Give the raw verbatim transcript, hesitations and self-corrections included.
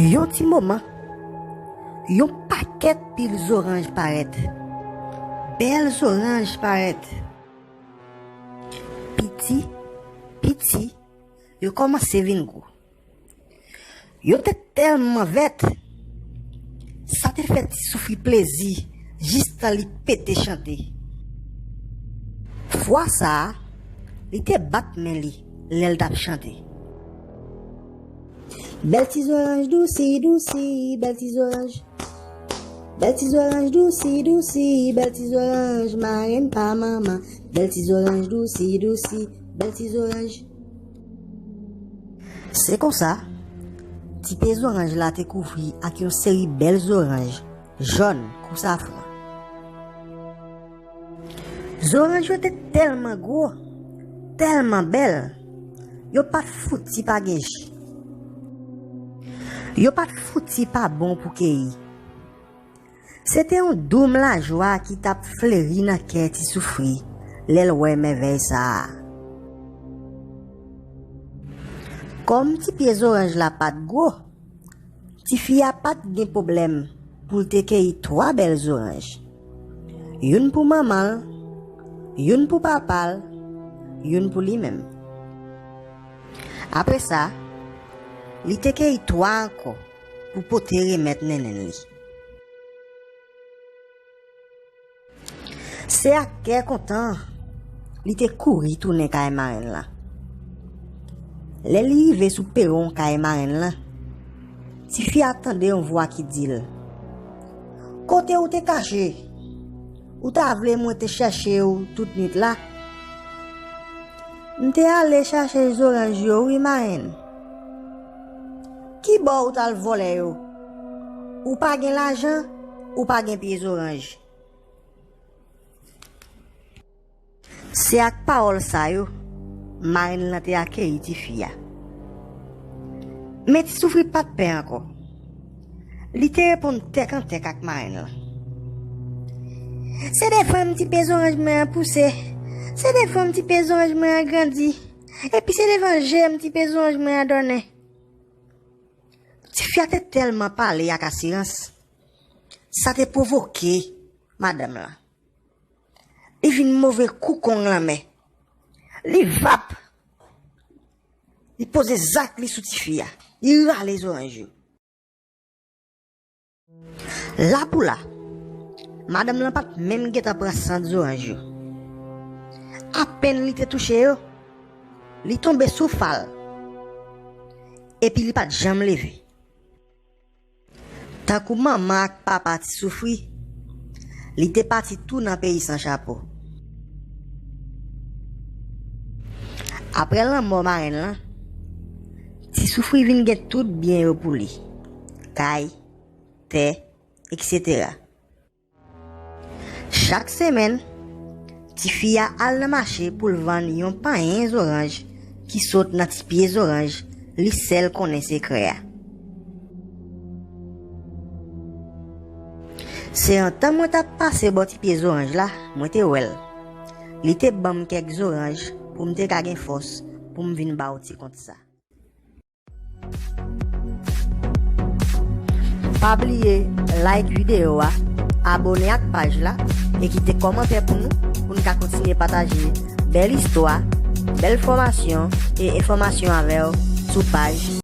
Yon ti moman, yon pakèt pil zoranj parèt. Bèl zoranj parèt. Piti, piti, yo kòmanse vin gwo. Yo te tèlman vèt, sa te fè Ti Soufri plezi jistan li pete chante. Fwa sa a, li te bat men li lè l t ap chante. Bèl ti zoranj dousi, dousi, bèl ti zoranj. Bèl ti zoranj dousi, dousi, bèl ti zoranj, marenn pa manman. Bèl ti zoranj dousi, dousi, bèl ti zoranj. Se konsa, ti pye zoranj la te kouvri ak yon seri bèl zoranj jòn kou safran. Zoranj yo te tèlman gwo, tèlman bèl, yo pa t fouti pa gen ji. Yo pa t fouti pa bon pou keyi. Se te yon doum lajwa ki t ap fleri nan kè Ti Soufri lè l wè mèvèy sa a. Kòm ti pye zoranj la pa t gwo, tifi a pa t gen pwoblèm pou l te keyi twa bèl zoranj. Youn pou manman l, youn pou papa l, youn pou li menm. Apre sa, li te keyi twa ankò pou pote remèt nènèn li. Se ak kè kontan li te kouri tounen kay marenn lan. Lè li rive sou pewon kay marenn lan, tifi a tande yon vwa ki di l, "Kote ou te kache? Ou ta vle mwen te chèche w tout nwit la?" "M te ale chache zoranj yo wi, marenn." "Ki bò ou t al vòlè yo? Ou pa gen lajan, ou pa gen pye zoranj." Se ak pawòl sa yo, marenn lan te akeyi tifi a. Men Ti Soufri pa t pè ankò. Li te reponn tèk an tèk ak marenn lan. "Se devan m ti pye zoranj mwen an pouse. Se devan m ti pye zoranj mwen an grandi. Epi se devan je m ti pye zoranj mwen an dònen." Tifi a te tèlman pale ak asirans, sa te pwovoke madanm lan. Li vin move kou kong lanmè. Li vap! Li poze zak li sou tifi a. Li rale zoranj yo. La pou la, madanm lan pa t menm gentan pran sant zoranj yo. Apèn li te touche yo, li tonbe sou fa l. Epi li pa t janm leve. Tankou manman ak papa Ti Soufri, li te pati tou nan peyi san chapo. Apre lanmò marenn lan, Ti Soufri vin gen tout byen yo pou li, kay, tè, etsetera. Chak semèn, tifi a al nan mache pou l vann yon panyen zoranj ki sot nan ti pye zoranj li sèl konnen sekrè a. Se yon tan mwen t ap pase bò ti pye zoranj la, mwen te wè l. Li te ban m kèk zoranj pou m te ka gen fòs pou m vin ba w ti kont sa. Pa bliye like videyo a, abone ak paj la, e kite kòmantè pou nou, pou n ka kontinye pataje bèl istwa, bèl fòmasyon e enfòmasyon avè w sou paj